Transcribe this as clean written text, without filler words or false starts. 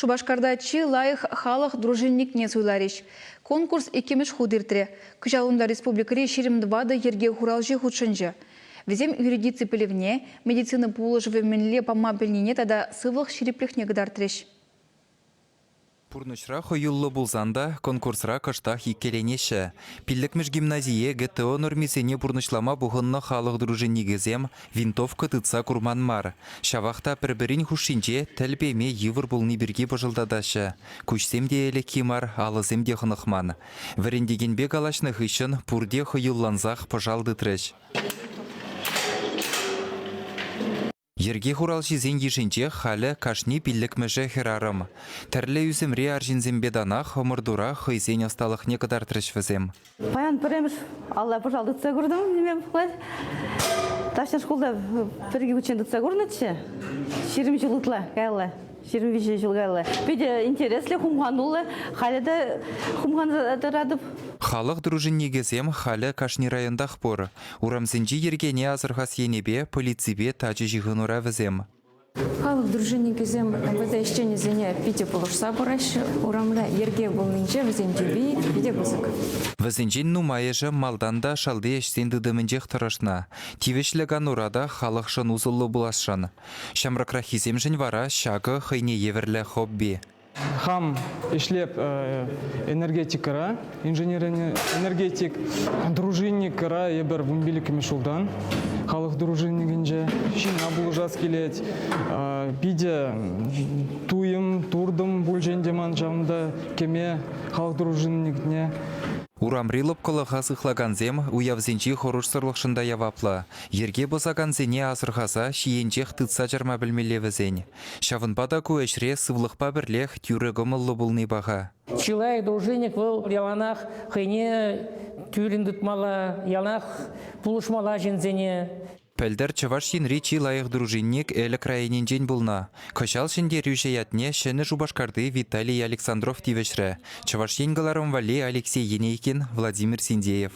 Шупашкарта чи лайӑх халӑх дружинникне суйларӗҫ. Конкурс иккӗмӗш хут иртрӗ. Кӑҫал унта республикӑри 24 йӗрке хуралҫи хутшӑнчӗ. Вӗсем юридици пӗлӗвне, медицина пулӑшӑвӗ мӗнле пама пӗлнине тата сывлӑх ҫирӗплӗхне кӑтартрӗҫ. Пурнӑҫра хӑюллӑ пулсан та конкурсра кӑштах иккӗленеҫҫӗ. Пиллӗкмӗш гимназие ГТО нормисене пурнӑҫлама пухӑннӑ халӑх дружинникӗсем винтовка тытса курман мар. Ҫавах та пӗр-пӗрин хушшинче тӗл пеме йывӑр пулни пирки пӑшӑлтатаҫҫӗ. Куҫсем те ӗлӗкхи мар, алӑсем те хӑнӑхман. Вӗрентекенпе калаҫнӑ хыҫҫӑн пурте хӑюллансах пӑшал тытрӗҫ. Йӗрке хуралҫисен йышӗнче халӗ кашни пиллӗкмӗшӗ хӗрарӑм. Тӗрлӗ ӳсӗмри арҫынсемпе танах ӑмӑртура хӑйсен ӑсталӑхне кӑтартрӗҫ вӗсем. Паян пӗрремӗш алла пӑшал тытса куртӑм, ниме пулать. Таҫта шкулта пӗр-икӗ хутчен тытса курнӑччӗ. 20 ҫул ытла каялла. 23 ҫул каялла. Питӗ интереслӗ, хумхануллӑ. Халӗ те хумханса тӑратӑп. Халӑх дружинникӗсем халӗ кашни районтах пур. Урамсенчи йӗркене асӑрхас енӗпе полиципе тачӑ ҫыхӑнура вӗсем. Халӑх дружинникӗсем МВД ӗҫченӗсене питӗ пулӑшса пыраҫҫӗ. Урамра йӗрке пулнинче вӗсен тӳпи питӗ пысӑк. Вӗсенчен нумайӑшӗ малтан та шалти ӗҫсен тытӑмӗнчех тӑрӑшнӑ. Тивӗҫлӗ канура та халӑхшӑн усӑллӑ пуласшӑн. Ҫамрӑкраххисемшӗн вара ҫакӑ хӑйне евӗрлӗ хобби. Хам ӗҫлеп энергетикӑра, инженер-энергетик, дружинникра эпир 15-мӗш ҫултан халӑх дружинникӗнче ҫынна пулӑшас килет. Питӗ туйӑм, туртӑм пулчӗ ӗнтӗ ман ҫавӑнта кӗме халӑх дружинникне. Урамри лӑпкӑлӑха сыхлакансем уявсенчи хӑрушсӑрлӑхшӑн та яваплӑ. Йӗрке пӑсакансене асӑрхаса ҫийӗнчех тытса чарма пӗлмелле вӗсен. Ҫавӑнпа та ку ӗҫре сывлӑхпа пӗрлех тӳрӗ кӑмӑллӑ пулни паха. Чылай дружинник вӑл яланах хӑйне тӳрӗн тытмалла, яланах пулӑшмалла ҫынсене. Пӗлтӗр Чӑваш Енри чи лайӑх дружинник Элӗк районӗнчен пулнӑ. Кӑҫал ҫӗнтерӳҫӗ ятне Ҫӗнӗ Шупашкарти Виталий Александров тивӗҫрӗ. Чӑваш Ен кӑларӑм валли Алексей Енейкин, Владимир Синдеев.